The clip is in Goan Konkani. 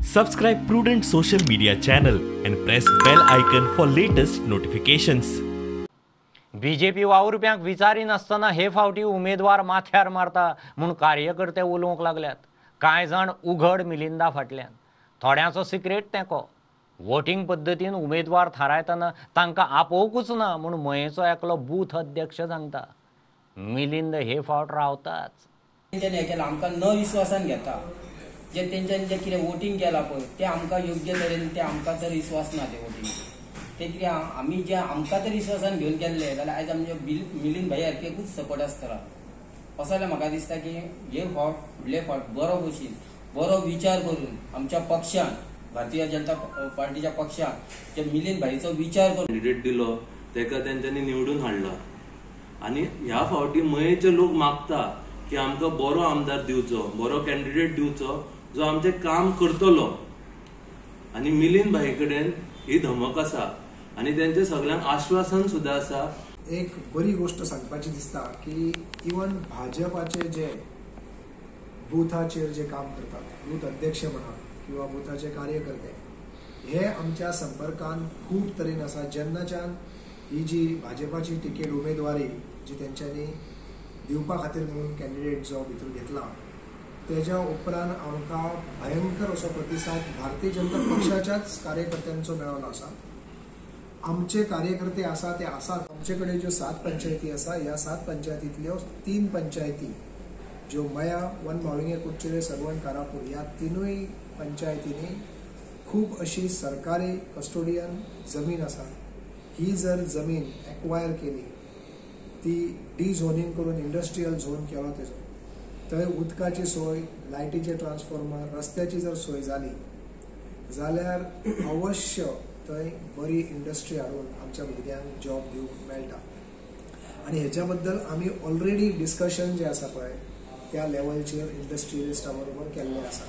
Subscribe Prudent Social Media channel and press bell icon for latest notifications. BJP वावुरप्यांक विचारिनासतना हे फावटी उमेदवार माथ्यार मारता म्हूण कार्यकर्ते उलोवंक लागल्यात. कांय जाण उघड मिलिंदा फाटल्यान, थोड्यांचो सिक्रेट तेंको. वोटिंग पद्दतीन उमेदवार थारायतना तांकां आपोवकूच ना म्हूण मयेचो एकलो बूथ अध्यक्ष सांगता. मिलिंद हे फावट रावताच. तेंच्यांनी हें केलां, आमकां न विश्वासान घेता. जे तेंच्यांनी जें कितें वोटींग केलां पळय तें आमकां योग्य तरेन तें आमकां तर विश्वास ना. तें वोटींग तें कितें आमी जें आमकां तर विश्वासान घेवन केल्लें जाल्यार आयज आमचे मिलिंद भाई सारकेकूच सपोर्ट आसतलो. असो जाल्यार म्हाका दिसता की हे फावट फुडले फावट बरो भशेन बरो विचार करून आमच्या पक्षान, भारतीय जनता पार्टीच्या पक्षान जे मिलिंद भाईचो विचार करून कॅन्डिडेट दिलो तेका तेंच्यांनी निवडून हाडला. आनी ह्या फावटी मयेचे लोक मागता की आमकां बरो आमदार दिवचो, बरो कॅन्डिडेट दिवचो जो आमचें काम करतलो. आनी मिलिंद भाई कडेन ही धमक आसा आनी तेंचे सगळ्यांक आश्वासन सुद्दां आसा. एक बरी गोष्ट सांगपाची दिसता की इवन भाजपाचे जे बुथाचेर जे काम करतात, बूथ अध्यक्ष म्हणा किंवा बुथाचे कार्यकर्ते, हे आमच्या संपर्कान खूब तरेन आसा. जेन्नाच्यान ही जी भाजपाची तिकेट उमेदवारी जी तेंच्यांनी दिवपा खातीर म्हणून कॅन्डिडेट जो भितर घेतला तेज्या उपरांत आमकां भयंकर असो प्रतिसाद भारतीय जनता पक्षाच्याच कार्यकर्त्यांचो मेळ्ळो आसा. आमचे कार्यकर्ते आसा ते आसात. आमचे कडेन ज्यो 7 पंचायती आसा, ह्या 7 पंचायतींतल्यो 3 पंचायती ज्यो मया, वन मावलिंगे, कुडचडे, सर्वण, कारापूर ह्या 3 पंचायतींनी खूब अशी सरकारी कस्टोडियन जमीन आसा. ही जर जमीन एक्वायर केली, ती डिझोनिंग करून इंडस्ट्रियल झोन केलो तेजो, थंय उदकाची सोय, लायटीचे ट्रान्सफॉर्मर, रस्त्याची जर सोय जाली जाल्यार अवश्य थंय बरी इंडस्ट्री हाडून आमच्या भुरग्यांक जॉब दिवंक मेळटा. आनी हेच्या बद्दल आमी ऑलरेडी डिस्कशन जें आसा पळय त्या लेवलचेर इंडस्ट्रियलिस्टा बरोबर केल्लें आसा.